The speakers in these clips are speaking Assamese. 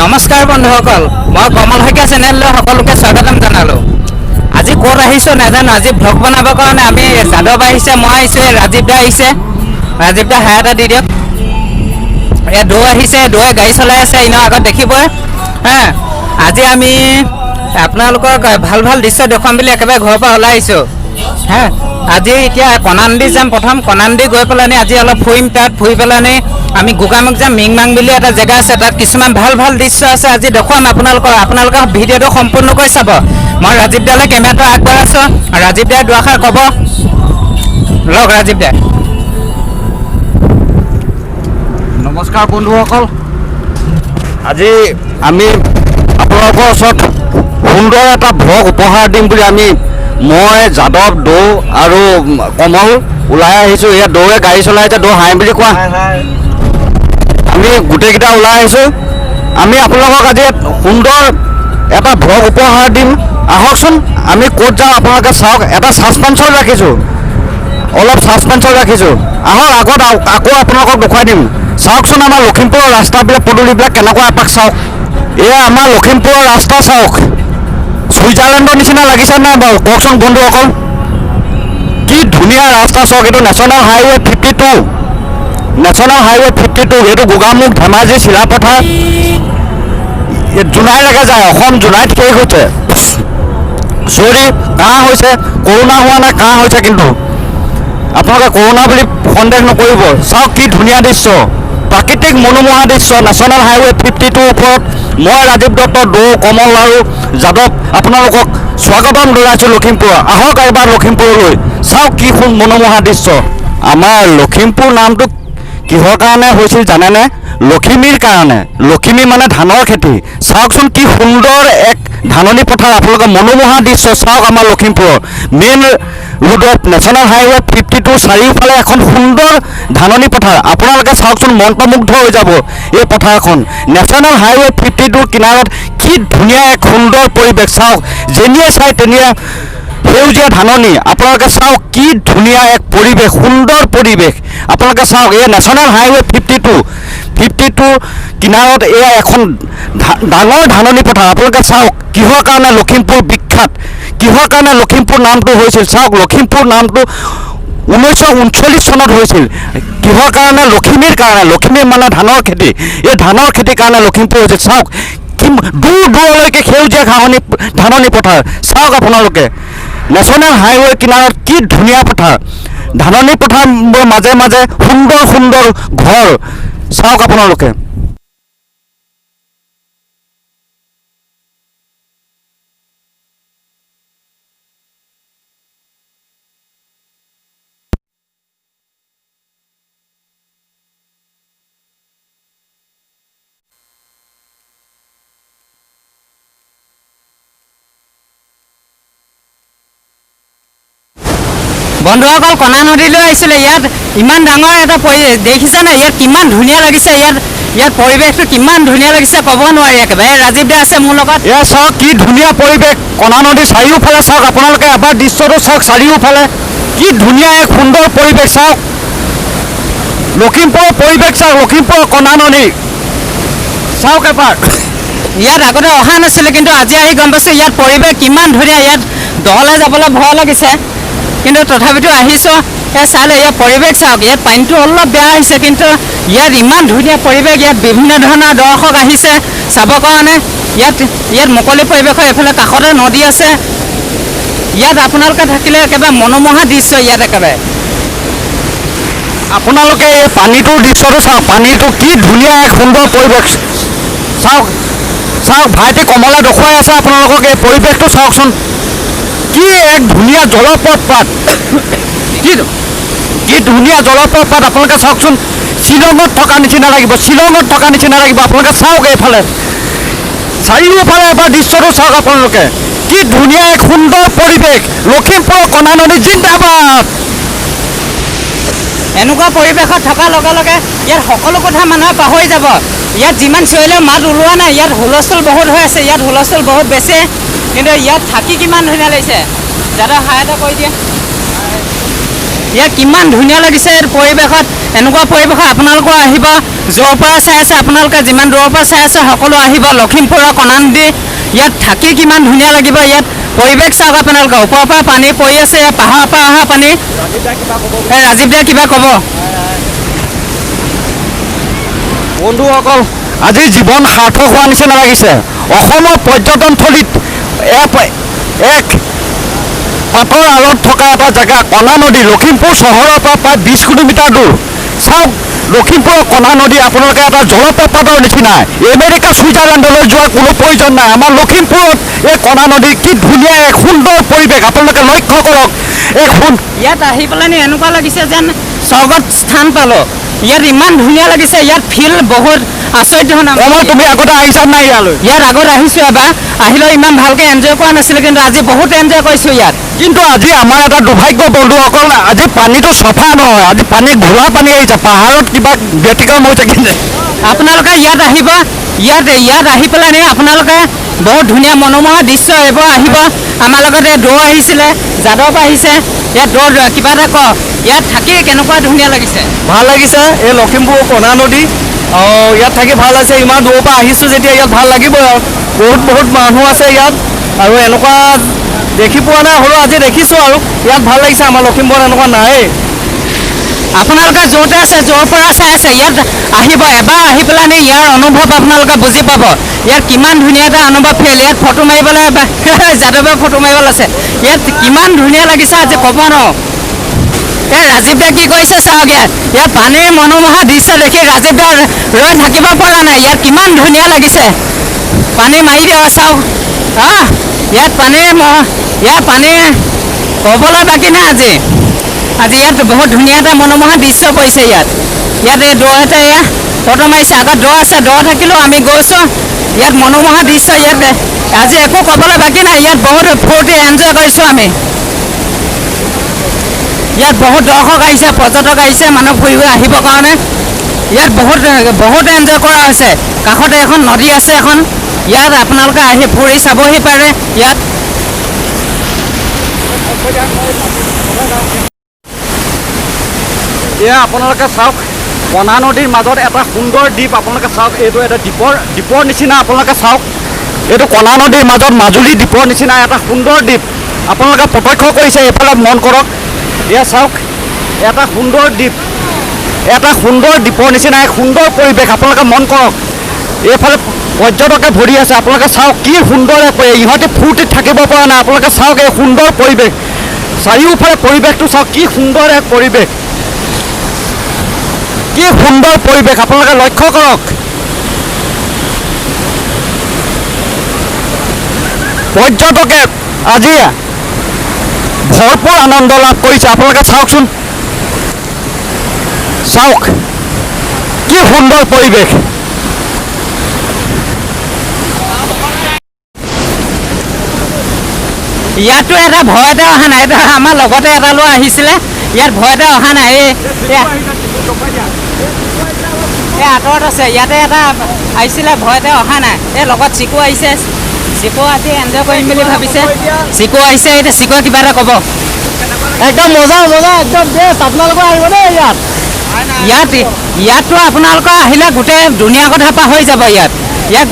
নমস্কাৰ বন্ধুসকল, মই কমল শইকীয়া চেনেললৈ সকলোকে স্বাগতম জনালোঁ। আজি ক'ত আহিছোঁ নাজানো। আজি ভ্লগ বনাবৰ কাৰণে আমি যাদৱ আহিছে, মই আহিছোঁ, এই ৰাজীৱ দা আহিছে। ৰাজীৱ দা হাই এটা দি দিয়ক। এয়া দৌ আহিছে, দৌৱে গাড়ী চলাই আছে, ইনেও আগত দেখিবই। হা, আজি আমি আপোনালোকক ভাল ভাল দৃশ্য দেখুৱাম বুলি একেবাৰে ঘৰৰ পৰা ওলাই আহিছোঁ। হা, আজি এতিয়া কণানদী যাম। প্ৰথম কণানদী গৈ পেলানি আজি অলপ ফুৰিম। তাত ফুৰি পেলানি আমি গোগামুখ যাম। মিংমাং বুলি এটা জেগা আছে, তাত কিছুমান ভাল ভাল দৃশ্য আছে, আজি দেখুৱাম আপোনালোকক। আপোনালোকে ভিডিঅ'টো সম্পূৰ্ণকৈ চাব। মই ৰাজীৱ দালৈ কেমেৰাটো আগবঢ়াইছোঁ, ৰাজীৱ দাই দুআষাৰ ক'ব। লওক ৰাজীৱ দাই। নমস্কাৰ বন্ধুসকল, আজি আমি আপোনালোকৰ ওচৰত সুন্দৰ এটা ভ্লগ উপহাৰ দিম বুলি আমি মই যাদৱ, দৌ আৰু কমল ওলাই আহিছোঁ। ইয়াত দৌৱে গাড়ী চলাই আছে, দৌ হাই বুলি কোৱা। আমি গোটেইকেইটা ওলাই আহিছোঁ। আমি আপোনালোকক আজি সুন্দৰ এটা ভ্লগ উপহাৰ দিম। আহকচোন, আমি ক'ত যাওঁ আপোনালোকে চাওক। এটা ছাছপেঞ্চত ৰাখিছোঁ, অলপ ছাছপেঞ্চত ৰাখিছোঁ। আহক, আগত আকৌ আপোনালোকক দেখুৱাই দিম। চাওকচোন আমাৰ লখিমপুৰৰ ৰাস্তাবিলাক, পদূলিবিলাক কেনেকুৱা, এপাক চাওক। এয়া আমাৰ লখিমপুৰৰ ৰাস্তা চাওক, ছুইজাৰলেণ্ডৰ নিচিনা লাগিছে নাই বাৰু কওকচোন বন্ধুসকল? কি ধুনীয়া ৰাস্তা চাওক। এইটো নেশ্যনেল হাইৱে 52, নেশ্যনেল হাইৱে 52। এইটো গোগামুখ, ধেমাজি, চিলাপথাৰ, জোনাইলৈকে যায়। অসম জোনাইত শেষ হৈছে। চৰি, কাহ হৈছে, কৰোণা হোৱা নাই, কাহ হৈছে, কিন্তু আপোনালোকে কৰোণা বুলি সন্দেহ নকৰিব। চাওক কি ধুনীয়া দৃশ্য, প্ৰাকৃতিক মনোমোহা দৃশ্য। নেশ্যনেল হাইৱে 52ৰ ওপৰত মই ৰাজীৱ দত্ত, দৌ, কমল আৰু যাদৱ আপোনালোকক স্বাগতম জনাইছোঁ লখিমপুৰ। আহক এবাৰ লখিমপুৰলৈ, চাওক কি মনোমোহা দৃশ্য। আমাৰ লখিমপুৰ নামটো কিহৰ কাৰণে হৈছিল জানেনে? লখিমীৰ কাৰণে। লখিমী মানে ধানৰ খেতি। চাওকচোন কি সুন্দৰ এক ধাননি পথাৰ, আপোনালোকে মনোমোহা দৃশ্য চাওক। আমাৰ লখিমপুৰৰ মেইন ৰোডত নেশ্যনেল হাইৱে 52 চাৰিওফালে এখন সুন্দৰ ধাননি পথাৰ। আপোনালোকে চাওকচোন, মন্ত্ৰমুগ্ধ হৈ যাব এই পথাৰখন। নেশ্যনেল হাইৱে 52ৰ কিনাৰত কি ধুনীয়া এক সুন্দৰ পৰিৱেশ চাওক। যেনিয়ে চাই তেনিয়ে সেউজীয়া ধাননি। আপোনালোকে চাওক কি ধুনীয়া এক পৰিৱেশ, সুন্দৰ পৰিৱেশ। আপোনালোকে চাওক, এই নেশ্যনেল হাইৱে 52 কিনাৰত এয়া এখন ডাঙৰ ধাননি পথাৰ। আপোনালোকে চাওক কিহৰ কাৰণে লখিমপুৰ বিখ্যাত, কিহৰ কাৰণে লখিমপুৰ নামটো হৈছিল। চাওক, লখিমপুৰ নামটো 1939 চনত হৈছিল। কিহৰ কাৰণে? লখিমীৰ কাৰণে। লখিমী মানে ধানৰ খেতি। এই ধানৰ খেতিৰ কাৰণে লখিমপুৰ হৈছিল। চাওক কি দূৰ দূৰলৈকে সেউজীয়া ঘাঁহনি, ধাননি পথাৰ। চাওক আপোনালোকে নেশ্যনেল হাইৱে কিনাৰত কি ধুনীয়া পথাৰ, ধাননি পথাৰ মাজে মাজে সুন্দৰ সুন্দৰ ঘৰ। চাওক আপোনালোকে। বন্ধুসকল, কণা নদীলৈ আহিছিলে। ইয়াত ইমান ডাঙৰ এটা দেখিছে নাই? ইয়াত কিমান ধুনীয়া লাগিছে, ইয়াত পৰিৱেশটো কিমান ধুনীয়া লাগিছে ক'ব নোৱাৰি একেবাৰে। ৰাজীৱ দা আছে মোৰ লগত। এয়া চাওক কি ধুনীয়া পৰিৱেশ, কণা নদী চাৰিওফালে চাওক। আপোনালোকে এবাৰ দৃশ্যটো চাওক, চাৰিওফালে কি ধুনীয়া এক সুন্দৰ পৰিৱেশ চাওক। লখিমপুৰৰ পৰিৱেশ চাওক, লখিমপুৰৰ কণা নদী চাওক এবাৰ। ইয়াত আগতে অহা নাছিলোঁ, কিন্তু আজি আহি গম পাইছোঁ ইয়াত পৰিৱেশ কিমান ধুনীয়া। ইয়াত দলে যাবলৈ ভয় লাগিছে, কিন্তু তথাপিতো আহিছোঁ। এই চালে ইয়াত পৰিৱেশ চাওক। ইয়াত পানীটো অলপ বেয়া আহিছে, কিন্তু ইয়াত ইমান ধুনীয়া পৰিৱেশ। ইয়াত বিভিন্ন ধৰণৰ দৰ্শক আহিছে চাবৰ কাৰণে। ইয়াত মুকলি পৰিৱেশৰ এইফালে কাষতে নদী আছে। ইয়াত আপোনালোকে থাকিলে একেবাৰে মনোমোহা দৃশ্য ইয়াত একেবাৰে। আপোনালোকে এই পানীটোৰ দৃশ্যটো চাওক, পানীটো কি ধুনীয়া এক সুন্দৰ পৰিৱেশ চাওক। চাওক, ভাইটি কমলা দেখুৱাই আছে আপোনালোকক। এই পৰিৱেশটো চাওকচোন, কি এক ধুনীয়া জলপ্ৰপাত, কি ধুনীয়া জলপ্ৰপাত। আপোনালোকে চাওকচোন, শ্বিলঙত থকা নিচিনা লাগিব, শ্বিলঙত থকা নিচিনা লাগিব। আপোনালোকে চাওক এইফালে চাৰিওফালে এবাৰ দৃশ্যটো চাওক আপোনালোকে, কি ধুনীয়া এক সুন্দৰ পৰিৱেশ। লখিমপুৰৰ কণা নদী জিন্দাবাদ। এনেকুৱা পৰিৱেশত থকাৰ লগে লগে ইয়াত সকলো কথা মানুহে পাহৰি যাব। ইয়াত যিমান চিঞৰিলেও মাত ওলোৱা নাই। ইয়াত হুলস্থুল বহুত হৈ আছে, ইয়াত হুলস্থুল বহুত বেছি, কিন্তু ইয়াত থাকি কিমান ধুনীয়া লাগিছে। দাদা হাই এটা কৈ দিয়ে। ইয়াত কিমান ধুনীয়া লাগিছে এই পৰিৱেশত। এনেকুৱা পৰিৱেশত আপোনালোকো আহিব, য'ৰ পৰা চাই আছে আপোনালোকে, যিমান দূৰৰ পৰা চাই আছে সকলো আহিব। লখিমপুৰৰ কণানদী ইয়াত থাকি কিমান ধুনীয়া লাগিব। ইয়াত পৰিৱেশ চাওক আপোনালোকে, ওপৰৰ পৰা পানী পৰি আছে, ইয়াত পাহাৰৰ পৰা অহা পানী। এই ৰাজীৱ দাই কিবা ক'ব? বন্ধুসকল, আজি জীৱন সাৰ্থক হোৱা নিচিনা লাগিছে। অসমৰ পৰ্যটনথলীত এক পাতৰ আঁৰত থকা এটা জেগা কণা নদী, লখিমপুৰ চহৰৰ পৰা প্ৰায় 20 কিলোমিটাৰ দূৰ। চাওক লখিমপুৰৰ কণা নদী আপোনালোকে এটা জলপ্ৰপাতৰ নিচিনা। আমেৰিকা ছুইজাৰলেণ্ডলৈ যোৱাৰ কোনো প্ৰয়োজন নাই। আমাৰ লখিমপুৰত এই কণা নদীৰ কি ধুনীয়া এক সুন্দৰ পৰিৱেশ, আপোনালোকে লক্ষ্য কৰক। এক ইয়াত আহি পেলাই এনেকুৱা লাগিছে যেন স্বৰ্গত স্থান পালোঁ। ইয়াত ইমান ধুনীয়া লাগিছে, ইয়াত ফিল বহুত আচৰিত ধৰণৰ। কমল, তুমি আগতে আহিছা নাই ইয়ালৈ? ইয়াত আগত আহিছোঁ এবাৰ, আহিলেও ইমান ভালকৈ এনজয় কৰা নাছিলোঁ, কিন্তু আজি বহুত এনজয় কৰিছোঁ ইয়াত। কিন্তু আজি আমাৰ এটা দুৰ্ভাগ্য বন্ধুসকল, আজি পানীটো চফা নহয়, আজি পানী ঘোলা পানী আহিছে, পাহাৰত কিবা ব্যতিক্ৰম হৈছে কিন্তু। আপোনালোকে ইয়াত আহিব, ইয়াত আহি পেলাই নি আপোনালোকে বহুত ধুনীয়া মনোমোহা দৃশ্য এইবোৰ আহিব। আমাৰ লগতে দৌ আহিছিলে, যাদৱ আহিছে। ইয়াত দৌ কিবা এটা ক, ইয়াত থাকি কেনেকুৱা ধুনীয়া লাগিছে? ভাল লাগিছে এই লখিমপুৰ কণা নদী, ইয়াত থাকি ভাল লাগিছে। ইমান দূৰৰ পৰা আহিছোঁ যেতিয়া ইয়াত ভাল লাগিবই আৰু। বহুত বহুত মানুহ আছে ইয়াত আৰু এনেকুৱা দেখি পোৱা নাই, হ'লেও আজি দেখিছোঁ আৰু ইয়াত ভাল লাগিছে। আমাৰ লখিমপুৰত এনেকুৱা নায়েই। আপোনালোকে য'তে আছে, য'ৰ পৰা চাই আছে, ইয়াত আহিব এবাৰ, আহি পেলাই নি ইয়াৰ অনুভৱ আপোনালোকে বুজি পাব। ইয়াত কিমান ধুনীয়া এটা অনুভৱ ফিল। ইয়াত ফটো মাৰিবলৈ যাদৱে ফটো মাৰিবলৈ আছে। ইয়াত কিমান ধুনীয়া লাগিছে আজি ক'ব নোৱাৰোঁ। এই ৰাজীৱ দা কি কৰিছে চাওক, ইয়াত ইয়াত পানীৰ মনোমোহা দৃশ্য দেখি ৰাজীৱ দা ৰৈ থাকিব পৰা নাই। ইয়াত কিমান ধুনীয়া লাগিছে, পানী মাৰি দিয়ক চাওক। ইয়াত পানীৰ ইয়াত পানী ক'বলৈ বাকী নাই আজি। আজি ইয়াত বহুত ধুনীয়া এটা মনোমোহা দৃশ্য পৰিছে ইয়াত। ইয়াত এই দ এটা এয়া ফটো মাৰিছে, আগত দ আছে, দ থাকিলেও আমি গৈছোঁ। ইয়াত মনোমোহা দৃশ্য, ইয়াত আজি একো ক'বলৈ বাকী নাই। ইয়াত বহুত ফূৰ্তি এনজয় কৰিছোঁ আমি। ইয়াত বহুত দৰ্শক আহিছে, পৰ্যটক আহিছে, মানুহ ফুৰিব আহিবৰ কাৰণে। ইয়াত বহুত বহুত এনজয় কৰা হৈছে। কাষতে এখন নদী আছে এখন, ইয়াত আপোনালোকে আহি ফুৰি চাবহি পাৰে ইয়াত। এয়া আপোনালোকে চাওক কণা নদীৰ মাজত এটা সুন্দৰ দ্বীপ। আপোনালোকে চাওক এইটো এটা দ্বীপৰ নিচিনা। আপোনালোকে চাওক এইটো কণা নদীৰ মাজত মাজুলী দ্বীপৰ নিচিনা এটা সুন্দৰ দ্বীপ। আপোনালোকে প্ৰত্যক্ষ কৰিছে, এইফালে মন কৰক। এয়া চাওক এটা সুন্দৰ দ্বীপ, এটা সুন্দৰ দ্বীপৰ নিচিনা এক সুন্দৰ পৰিৱেশ। আপোনালোকে মন কৰক, এইফালে পৰ্যটকে ভৰি আছে। আপোনালোকে চাওক কি সুন্দৰ এক পৰিৱেশ, ইহঁতে ফূৰ্তিত থাকিব পৰা নাই। আপোনালোকে চাওক এই সুন্দৰ পৰিৱেশ, চাৰিওফালে পৰিৱেশটো চাওক কি সুন্দৰ এক পৰিৱেশ, কি সুন্দৰ পৰিৱেশ। আপোনালোকে লক্ষ্য কৰক, পৰ্যটকে আজি ভৰপূৰ আনন্দ লাভ কৰিছে। আপোনালোকে চাওকচোন, চাওক কি সুন্দৰ পৰিৱেশ। ইয়াতো এটা ভয়তে অহা নাই, এটা আমাৰ লগতে এটা ল'ৰা আহিছিলে, ইয়াত ভয়তে অহা নাই। এই আঁতৰত আছে, ইয়াতে এটা আহিছিলে, ভয়তে অহা নাই। এই লগত চিকু আহিছে, চিকু আজি এনজয় কৰিম বুলি ভাবিছে। চিকু আহিছে, এতিয়া চিকুৱে কিবা এটা ক'ব। একদম মজা মজা, একদম বেষ্ট। আপোনালোকৰ আহিব দেই ইয়াত। ইয়াততো আপোনালোকৰ আহিলে গোটেই দুনীয়া কথা পাহৰি যাব। ইয়াত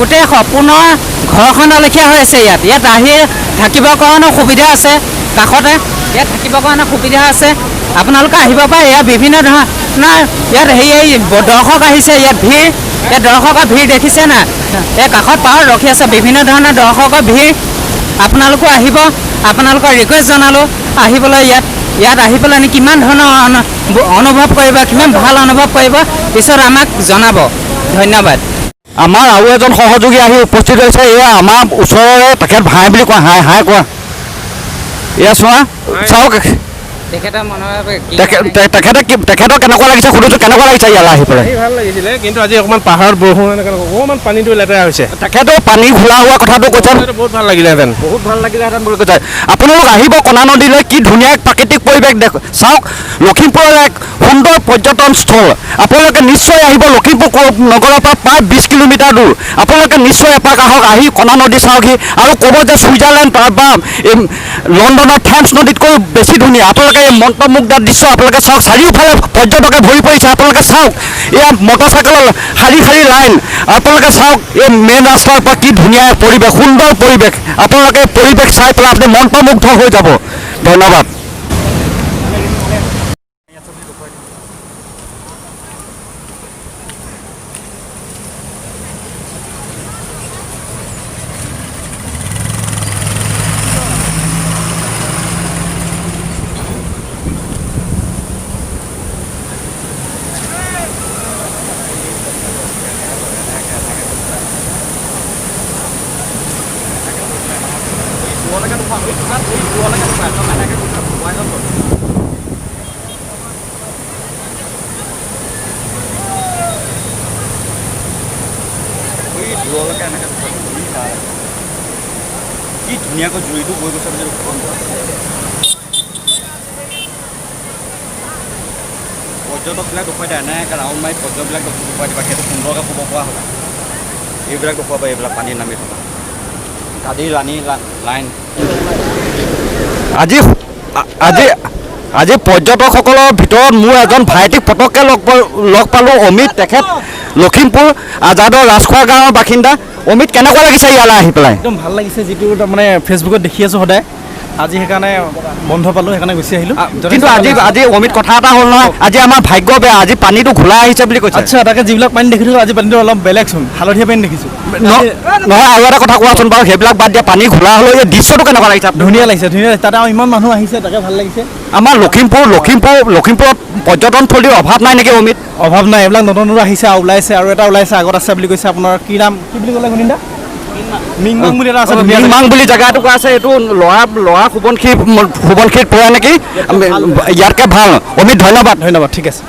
গোটেই সপোনৰ ঘৰখনৰ লেখীয়া হৈ আছে। ইয়াত আহি থাকিবৰ কাৰণেও সুবিধা আছে, কাষতে ইয়াত থাকিবৰ কাৰণে সুবিধা আছে। আপোনালোকে আহিব পাৰে। ইয়াত বিভিন্ন ধৰণৰ ইয়াত হেৰি দৰ্শক আহিছে, ইয়াত ভিৰ, ইয়াত দৰ্শকৰ ভিৰ দেখিছে না? এই কাষত পাহাৰ ৰখি আছে, বিভিন্ন ধৰণৰ দৰ্শকৰ ভিৰ। আপোনালোকো আহিব, আপোনালোকৰ ৰিকুৱেষ্ট জনালোঁ আহিবলৈ। ইয়াত আহি পেলাই কিমান ধৰণৰ অনুভৱ কৰিব, কিমান ভাল অনুভৱ কৰিব, পিছত আমাক জনাব। ধন্যবাদ। আমাৰ আৰু এজন সহযোগী আহি উপস্থিত হৈছে। এয়া আমাৰ ওচৰৰে, তেখেত ভাই বুলি কোৱা, হাই হাই কোৱা। এয়া চোৱা, চাওক তেখেতক কেনেকুৱা লাগিছে সুধিছোঁ, কেনেকুৱা লাগিছে ইয়ালৈ আহি পেলাই? ভাল লাগিছিলে, কিন্তু আজি অকণমান পাহাৰত বৰষুণ অকণমান পানীটো লেতেৰা হৈছে। তেখেতেও পানী ঘোলা হোৱা কথাটো কৈছে। বহুত ভাল লাগিলেহেঁতেন, বহুত ভাল লাগিলেহেঁতেন বুলি কৈছে। আপোনালোক আহিব কণা নদীলৈ, কি ধুনীয়া এক প্ৰাকৃতিক পৰিৱেশ দেখ চাওক। লখিমপুৰৰ এক সুন্দৰ পৰ্যটন স্থল, আপোনালোকে নিশ্চয় আহিব। লখিমপুৰ নগৰৰ পৰা প্ৰায় 20 কিলোমিটাৰ দূৰ। আপোনালোকে নিশ্চয় এপাক আহক, আহি কণা নদী চাওকহি আৰু ক'ব যে ছুইজাৰলেণ্ড বা লণ্ডনৰ থেমছ নদীতকৈ বেছি ধুনীয়া। আপোনালোকে এই মন্ত্ৰমুগ্ধ দৃশ্য আপোনালোকে চাওক। চাৰিওফালে পৰ্যটকে ভৰি পৰিছে। আপোনালোকে চাওক, এয়া মটৰচাইকেলৰ শাৰী শাৰী লাইন। আপোনালোকে চাওক, এই মেইন ৰাস্তাৰ পৰা কি ধুনীয়া পৰিৱেশ, সুন্দৰ পৰিৱেশ। আপোনালোকে পৰিৱেশ চাই পেলাই আপুনি মন্ত্ৰমুগ্ধ হৈ যাব। ধন্যবাদ। কি ধুনীয়াকৈ জুৰিটো বৈ গৈছে বুলি। পৰ্যটকবিলাক দেখুৱাই দিয়া, এনেকৈ ৰাউণ্ড মাৰি পৰ্যটকবিলাক দেখুৱাই দিবা। সেইটো সুন্দৰকৈ ক'ব পৰা হ'ব। এইবিলাক দেখুৱাব, এইবিলাক পানীত নামি থকা গাড়ী লানি লাইন। আজি আজি আজি পৰ্যটকসকলৰ ভিতৰত মোৰ এজন ভাইটিক পটককৈ লগ পালোঁ, অমিত। তেখেত লখিমপুৰ আজাদৰ ৰাজখোৱা গাঁৱৰ বাসিন্দা। অমিত, কেনেকুৱা লাগিছে ইয়ালৈ আহি পেলাই? একদম ভাল লাগিছে। যিটো তাৰমানে ফেচবুকত দেখি আছোঁ সদায়, আজি সেইকাৰণে বন্ধ পালোঁ, সেইকাৰণে গুচি আহিলোঁ। কিন্তু আজি আজি অমিত, কথা এটা হ'ল নহয়, আজি আমাৰ ভাগ্য বেয়া, আজি পানীটো ঘোলা আহিছে বুলি কৈছে। আচ্ছা, তাকে যিবিলাক পানী দেখিছোঁ, আজি পানীটো অলপ বেলেগচোন, হালধীয়া পানী দেখিছোঁ। নহয়, আৰু এটা কথা কোৱাচোন বাৰু, সেইবিলাক বাদ দিয়া, পানী ঘোলা হ'লেও এই দৃশ্যটো কেনেকুৱা লাগিছে? ধুনীয়া লাগিছে, ধুনীয়া লাগিছে। তাতে আৰু ইমান মানুহ আহিছে, তাকে ভাল লাগিছে। আমাৰ লখিমপুৰত পৰ্যটনথলীৰ অভাৱ নাই নেকি অমিত? অভাৱ নাই। এইবিলাক নতুন নতুন আহিছে আৰু ওলাইছে, আৰু এটা ওলাইছে আগত আছে বুলি কৈছে। আপোনাৰ কি নাম, কি বুলি ক'লে গুণিন্দা? মিংমাং বুলি এটা আছে। মিংমাং বুলি জেগা এটুকুৰা আছে। এইটো ল'ৰা সোৱণশিৰিত পৰে নেকি, ইয়াতকৈ ভাল। অমিত, ধন্যবাদ। ধন্যবাদ, ঠিক আছে।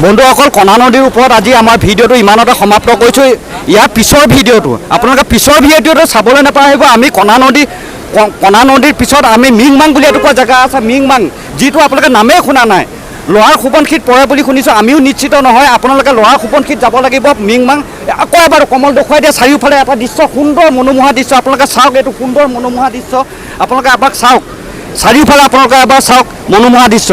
বন্ধুসকল, কণা নদীৰ ওপৰত আজি আমাৰ ভিডিঅ'টো ইমানতে সমাপ্ত কৰিছোঁ। ইয়াৰ পিছৰ ভিডিঅ'টো আপোনালোকে পিছৰ ভিডিঅ'টো চাবলৈ নাপাহৰিব। আমি কণা নদীৰ পিছত আমি মিংমাং বুলি এটুকুৰা জেগা আছে, মিংমাং, যিটো আপোনালোকে নামেই শুনা নাই। ল'ৰাৰ সোৱণশিৰিত পৰে বুলি শুনিছোঁ, আমিও নিশ্চিত নহয়। আপোনালোকে ল'ৰাৰ সোৱণশিৰিত যাব লাগিব। মিংমাং আকৌ এবাৰ কমল দেখুৱাই দিয়ে। চাৰিওফালে এটা দৃশ্য, সুন্দৰ মনোমোহা দৃশ্য। আপোনালোকে চাওক, এইটো সুন্দৰ মনোমোহা দৃশ্য। আপোনালোকে এবাৰ চাওক চাৰিওফালে, আপোনালোকে এবাৰ চাওক মনোমোহা দৃশ্য।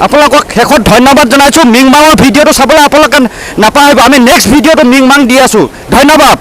আপোনালোকক শেষত ধন্যবাদ জনাইছোঁ। মিংমাঙৰ ভিডিঅ'টো চাবলৈ আপোনালোকে নাপাহৰিব। আমি নেক্সট ভিডিঅ'টো মিংমাং দি আছোঁ। ধন্যবাদ।